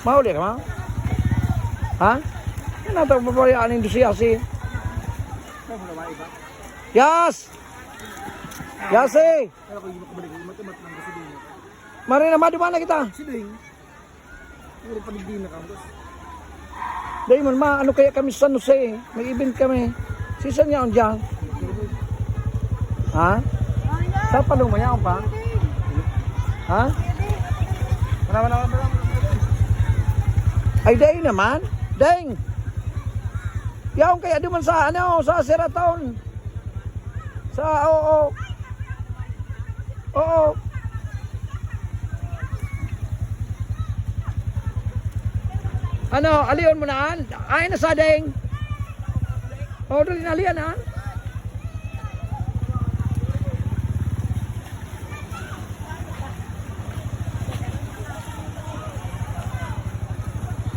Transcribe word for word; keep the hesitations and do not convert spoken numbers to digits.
Mauli ka, ma? Ha? Yan ang tao, babayaan ng dosiyasi. Yas! Yasi! Marina, maduman na kita. Puro panigdi na kamo. Dai man ma, ano kaya kami sa San Jose? May event kami. Sisan niya on dyan? Ha? Sa Paloma niya pa? Ha? Wala, wala, wala, wala. Ay, dai naman. Deng! Yaon kaya duman sa, ano, sa Sheraton. Sa, oo. Oo. Ano, aliyon mo na, an? Ay, nasading. O, dali na, aliyan, an?